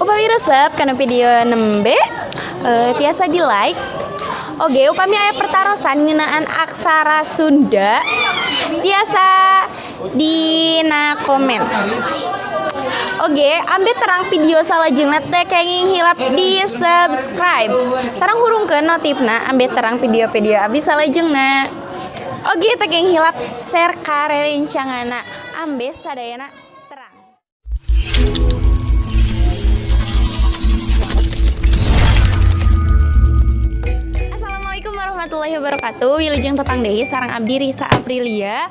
Upami resep kana video nembe, tiasa di like. Oge, upami aya pertarosan ngeunaan aksara Sunda, tiasa dina komen. Oge, ambeh terang video salajengna teu kenging hilap di subscribe. Sareng hurungkeun notifna ambeh terang video-video abdi salajengna. Oge, teu kenging hilap share ka rerencanganna ambeh sadayana terang. Assalamualaikum warahmatullahi wabarakatuh. Wilujeng tepang deui sareng abdi Risa Aprilia.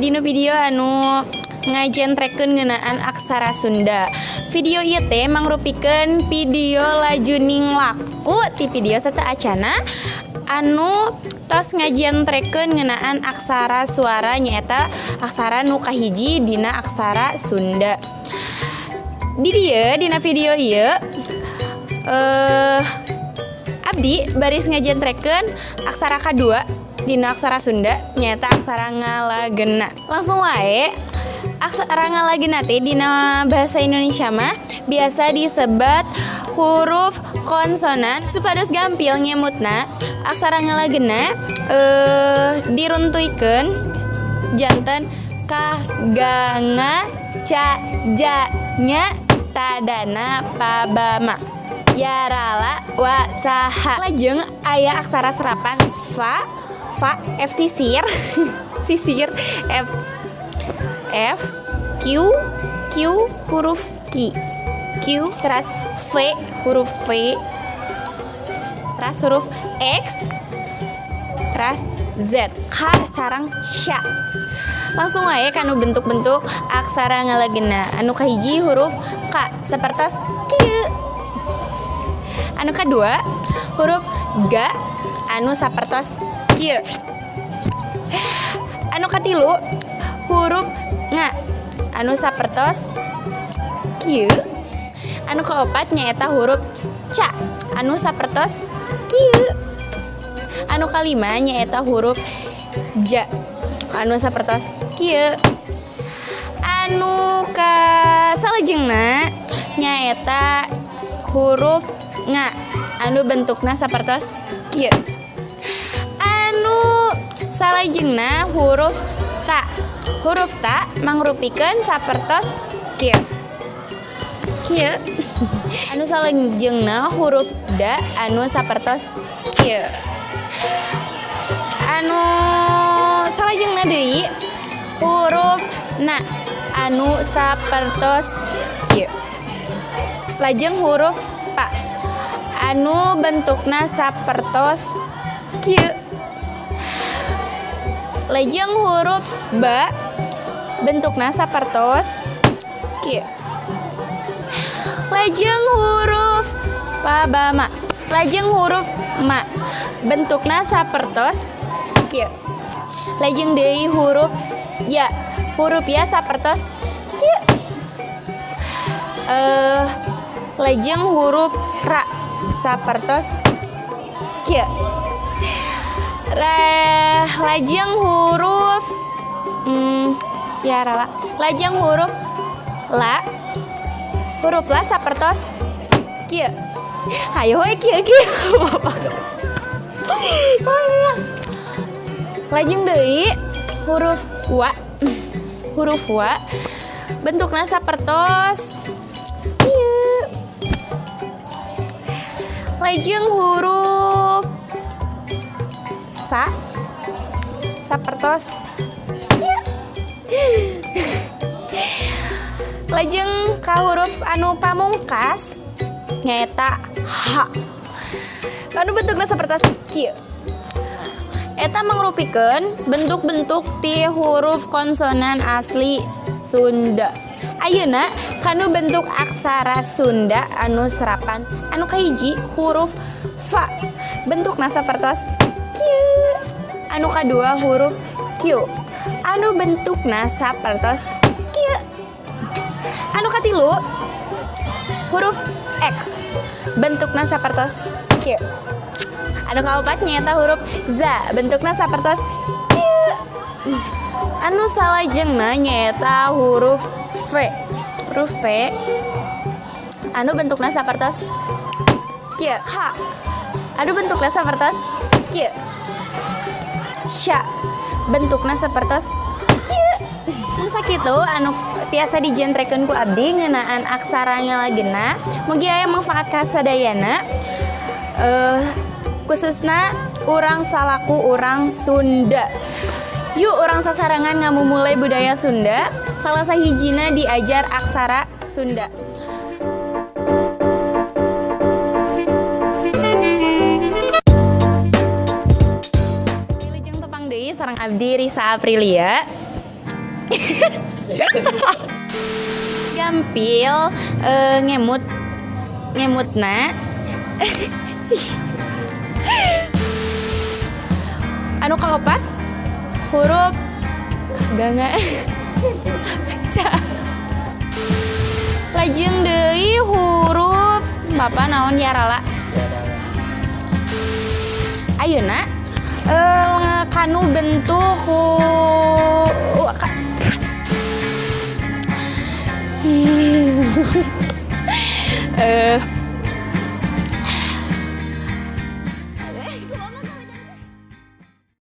Dina video anu ngajentrekeun ngeunaan aksara Sunda. Video ieu teh mangrupikeun video lajuning laku ti video sateuacanna anu tos ngajentrekeun ngeunaan aksara suara, nyaeta aksara nu kahiji dina aksara Sunda. Di dieu, dina video ieu, abdi baris ngajentrekeun aksara kadua dina aksara Sunda, nyaeta aksara ngalagena. Langsung wae, aksara ngalagena teh dina bahasa Indonesia mah biasa disebat huruf konsonan. Supados gampil ngemutna, aksara ngalagena diruntuikeun janten ka, ga, nga, ca, ja, nya, ta, da, na, pa, ba, ma, ya, ra, la, wa, sa, ha. Lajeng aya aksara serapan fa, fa, f sisir, sisir, f, f, q, q huruf q, q, teras v huruf v, teras huruf x, teras z, k sareng sya. Langsung wae kanu bentuk-bentuk aksara ngalagena. Anu kahiji huruf k sapertos kieu. Anu kadua huruf g anu sapertos kieu. Anu katilu huruf nga anu sapertos kieu. Anu kaopat nyaeta huruf ca anu sapertos kieu. Anu kalima nyaeta huruf ja anu sapertos kieu. Anu ka salajengna nyaeta huruf nga anu bentukna sapertos kieu. Anu salajengna huruf ta. Huruf ta mangrupikeun sapertos kieu. Kieu. Anu salajengna huruf da anu sapertos kieu. Anu salajengna deui huruf na anu sapertos kieu. Lajeng huruf pa anu bentukna sapertos kieu. Lajeng huruf ba bentukna sapertos kieu. Lajeng huruf pa, ba, ma. Lajeng huruf ma bentukna sapertos kieu. Lajeng deui huruf ya. Huruf ya sapertos kieu. Lajeng huruf ra sapertos kieu. Lajeng huruf ya ra la. Lajeng huruf la. Huruf la sapertos kieu. Hayo we kieu kieu. Lajeng deui huruf wa. Huruf wa bentukna sapertos kieu. Lajeng huruf sa sapertos kieu. Lajeng ka huruf anu pamungkas nyaeta h anu bentukna sapertos kieu. Eta mangrupikeun bentuk-bentuk ti huruf konsonan asli Sunda. Ayeuna kanu bentuk aksara Sunda anu serapan. Anu kahiji huruf fa bentukna sapertos kieu. Anu kadua huruf q anu bentukna sapertos kieu. Anu katilu huruf x bentukna sapertos kieu. Anu kaopat nyaeta huruf z bentukna sapertos kieu. Anu salajengna nyaeta huruf V. Huruf V Anu bentukna sapertos kieu, H. Anu bentukna sapertos kieu, Sya. Bentukna sapertos kieu. Nu sakitu anu tiasa dijentrekeun ku abdi ngeunaan aksara ngalagena. Mugi aya manfaat ka sadayana. Khususna urang salaku urang Sunda. Yuk, urang sasarengan ngamumule budaya Sunda, salah sahijina diajar aksara Sunda. Wilujeng tepang deui sareng abdi, Risa Aprilia. Gampil ngemut ngemutna anu kaopat huruf ganga ca. Lajeng deui huruf, Bapak, naon, yarala. Ayeuna kanu bentuk